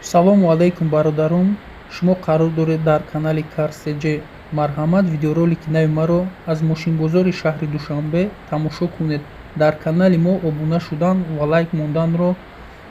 Салому алайкум, бародарон! Шумо қарор доред дар канали Карсҷ. Марҳамат, видеоролики нави маро аз мошинбозори шаҳри Душанбе тамошо кунед. Дар канали мо обуна шудан ва лайк монданро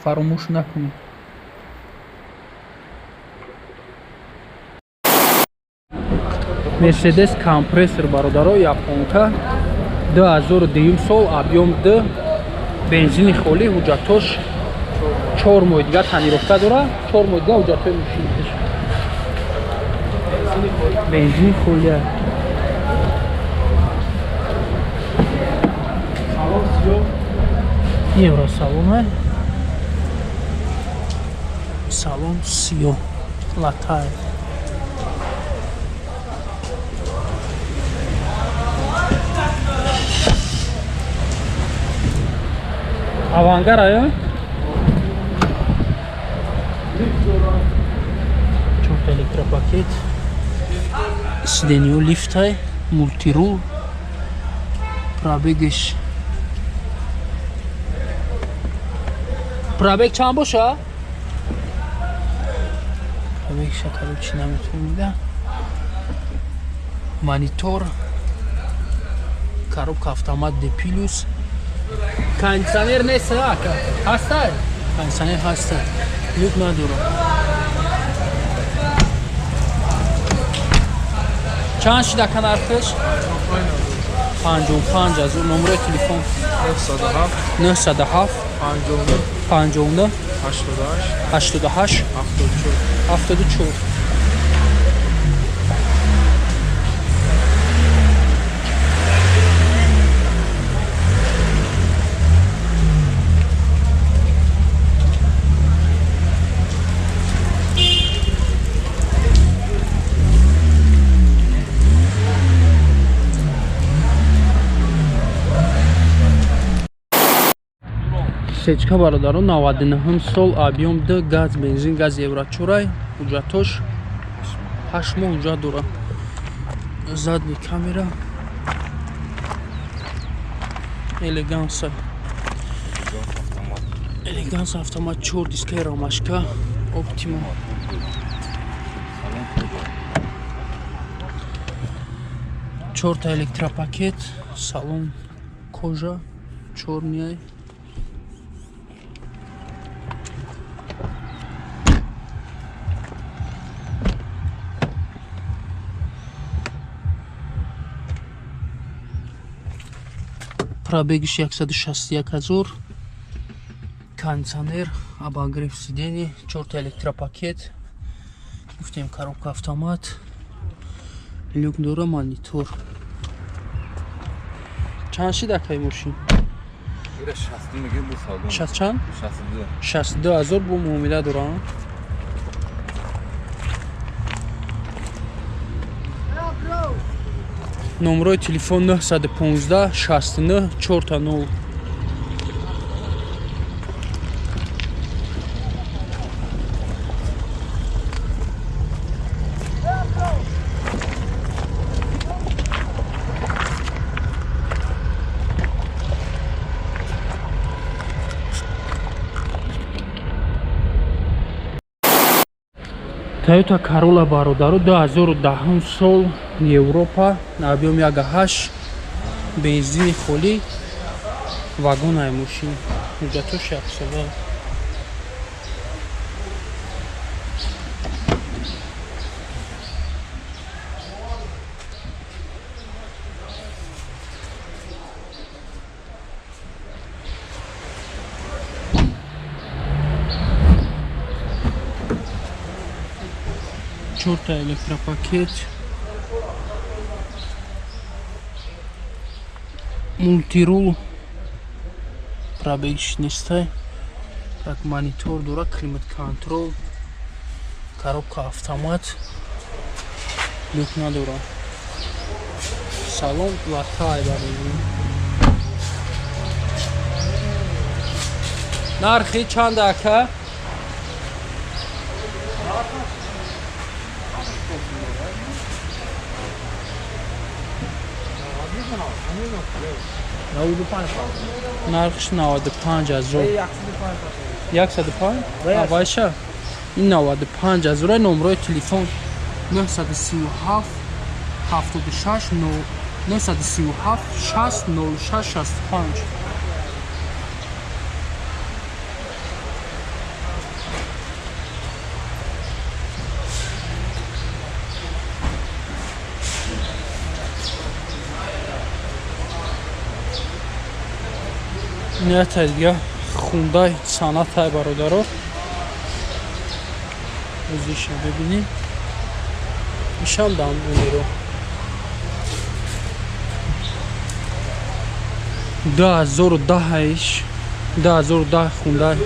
фаромӯш накунед. Мерседес Компрессор, бародаро, японка, 2002 сол, объём 2, бензини холӣ, ҳуҷҷатош 4 моҳи дигар тонировка дора, 4 моҳи дигар ҳуҷҷатҳои мошинаш. Бензини холия. Евро салона. Салон сиёҳ, латай. Авангар ая? Чорта электропакет, сиденье лифтай, мультирул, пробегеш. Пробег чанд боша? Пробегша, короче, наметонем да. Монитор, коробка автомат D плюс. Кондиционер нест, ака? Ҳастай? Кондиционер ҳастай. Люк надорам. Чанд шид, ака, нархиш? 55 ҳазор. Номерои телефон? 907 907 59 59 88 88 74. 74. Сечка, бародаро, 99 сол, объём 2, газ, бензин, газ евро чорай, ҳуҷҷатош 8 моҳ ҳуҷҷат дора. Задний камера, элеганса. Элеганс автомат, чор дискаи ромашка, оптима. Чорта электропакет, салон кожа, чёрный. Пробегиш 161 ҳазор, кондиционер, обогрев сидений, чорта электропакет, гуфтем, коробка автомат, люк дора, монитор. Чанд шид, акай, мошин? Шаст чанд? 62 ҳазор, бо муомила дорам. Номерои телефон 915 69 4 0. Toyota Corolla, бародаро, 2010 сол, Европа, объём 1.8, бензини холӣ, вагонаи мошин, ҳуҷҷатош яксола. Чорта электропакет, мультирул, пробегиш нестай. Так, монитор дора, климат контрол, коробка автомат, люк надора, салон латай. Барои нархи чанд, ака? Нархш 95 ҳазор. 105? Вайша? Ин 95 ҳазор. Номрои телефон 937 76 937 60 06 65. Ниятay дига Хундай Санатай бародаро. Озиша бибинем. Ишам дандонеро. 2010 2010 Хундай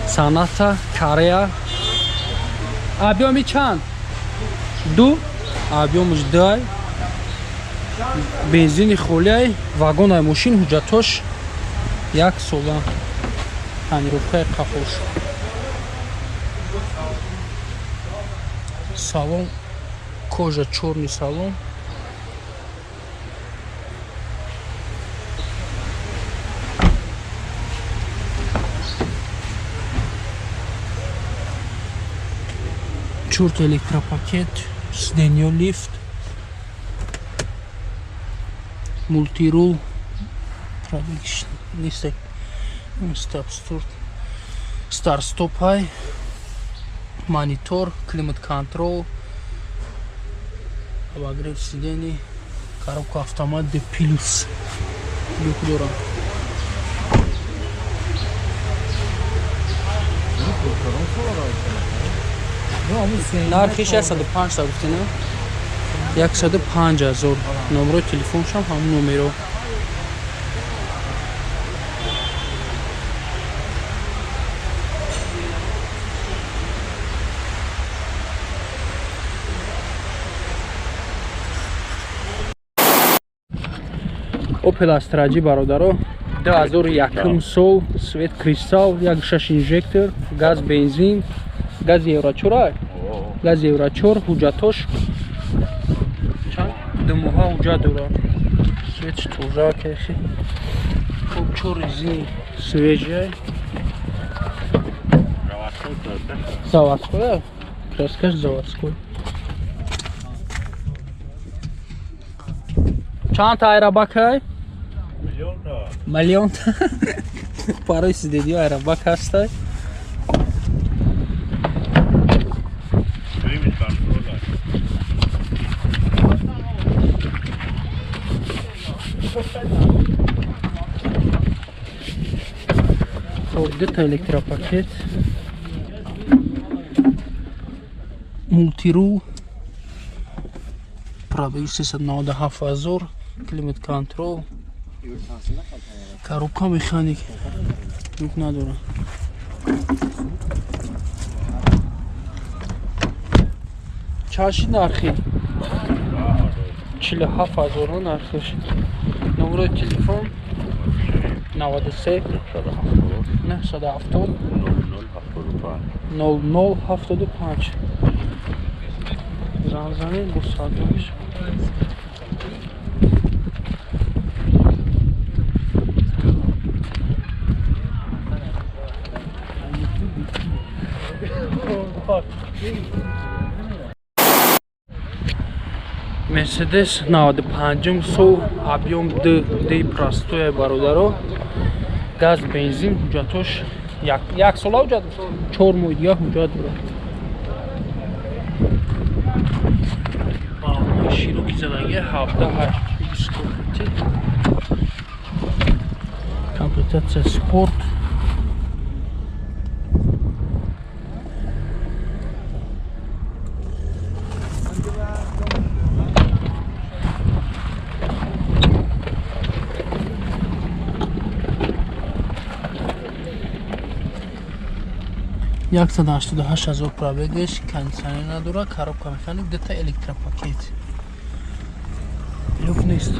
Саната Корея. Объёми чанд? Ду. Объёмш дай. Бензини холиай, вагонай мошин ҳуҷҷатош як сола. Тонировкаи қафош. Салон кожа чёрный салон. Чорт электропакет, сиденье лифт, мультирул, старт-стоп, монитор, климат-контрол, обогрев сидений, коробка автомат D плюс. Люк дорам. Нархиш 105 гуфтӣ, не? 105 ҳазор. Номрои телефоншам ҳамун номеро. Opel Astra G бародаро, 2001 сол, свет кристалл, 1.6 инжектор, газ бензин, газ евро 4, газ евро 4, ҳуҷҷатош чанд ду моҳа ҳуҷҷат дорад. Свет тоза кехи. Хуб чор резини свежая. Заводская, краскаш заводской. Чанд та айрабакай? Миллион та. Барои сидедиё айрабак ҳастай. Хоб, дута электропакет, мултирул, пробег 397 ҳазор, климат контрол, коробка механик, люк надорад. Чанд шид нархи? 47 ҳазор нархиш. Номрои телефон 93 970 00 75. Занг занед бо садо мешавад. Мерседес 95 сол, объем Д, Д простой бародаро. Газ бензин, ҳуҷҷатош як сола ҳуҷҷат, 4 моҳ дига ҳуҷҷат дорад. Балони широки задаги 17 8 комплектатсия спорт. Яксад ҳаштоду ҳашт ҳазор пробегаш, кондитсионер надорад, коробка механик, дута электропакет. Люк нест.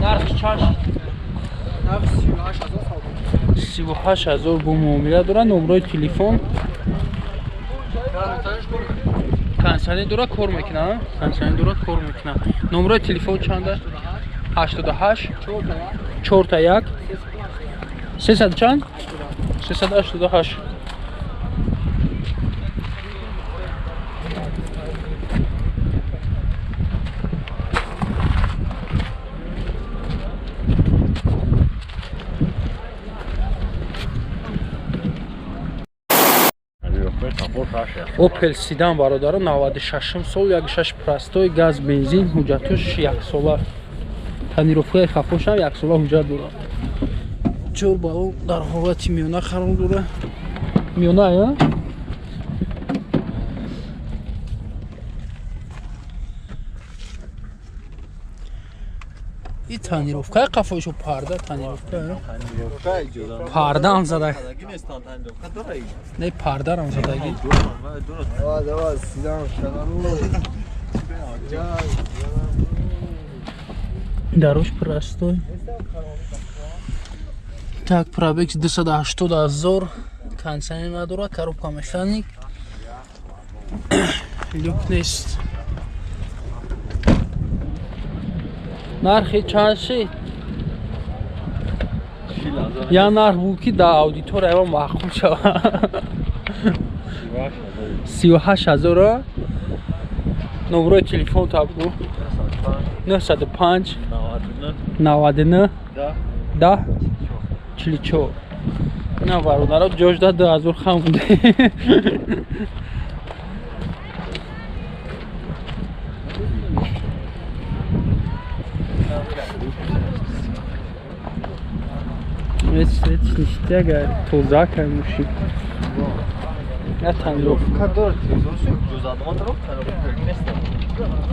Нарх чанд шид? Нарх 38 ҳазор савдо. 38 ҳазор бо муомила дорад. Номрои телефон кондитсионер дорад, кор мекунад, кондитсионер дорад, кор мекунад. Номрои телефон чанд аст? 88 4 1 300 чанд? 388. Opel Sedan бародаро 96 сол 16 простой газ бензин ҳуҷҷатош яксола. Тонировкаи хафошам яксола ҳуҷҷат дорад. Чор баллон дар ҳолати миёна қарор дорад. Миёна я? И тонировкаи қафоишо парда тонировка. Пардаам зада. Не пардарам задаги. Даруш простой. Так, пробег 280 000, кондиционер надора, коробка механик. Люк нест. Нархи чанд шид? Я нарх буд ки дар аудитория ма маъқул шавад. 38 000. Номерои телефон та бигӯ. 905 99 10 44. На бародаро ҷош да 2000 хам буде. Эц ништяга тоза кай муши. На тонировка.